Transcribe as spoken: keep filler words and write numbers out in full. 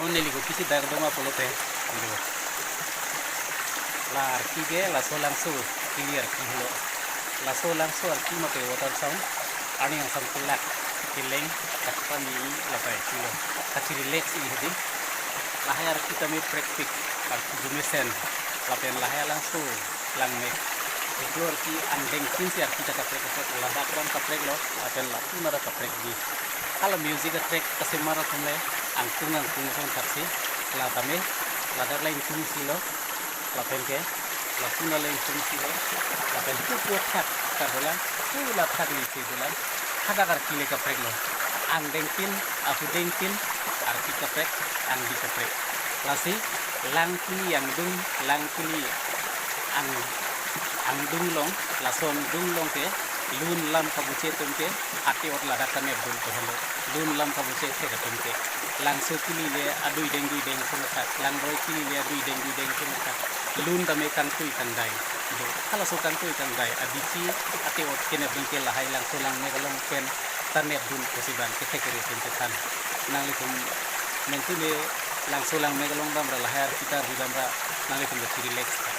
Neli kopisi dak doma pulote, ido. La arki ke laso Langso kili arki henlo. Laso Langso arki mate water sound, arni angsam kelak, keleng, kachepame lapai pulo. Kachi relax-i hedi. Lahai arki tame prekpik, arki jumesen, lapen lahai Langso langmek. Iklo arki angdengpinsi arki ta kaprek kaprek, ladak ran kapreklo, lapen lapu nara kaprekji. Hala music a-track kasemar atum le angtung angtung ason thaksi, la tame ladak le ingtungsilo, lapen ke lapu nara le ingtungsilo, lapen pupo thak kadolang, pu la thak lisi dolang, hadak arki le kapreklo. Angdengpin, ahudengpin, arki kaprek, angdi kaprek. Lasi, lang kili angdung, lang kili ang, angdung along, lason angdung along ke, lun lam kabuche atum ke, ate-ot ladak kanepdun ko henlo. Lun lam kabuche thek atum ke. Langso kili le adui deng dui deng ason athak, Langroi kili le adui deng dui deng ason athak. Lun tame kangtui kangdai. Do, halaso kangtui kangdai abichi ate-ot kenepdun ke lahai Langso langmek along pen ta nepdun pusi bang kethek kere pen kethan. Nanglitum mentune Langso langmek along damra lahai arki ta arju damra nanglitum kachi relax.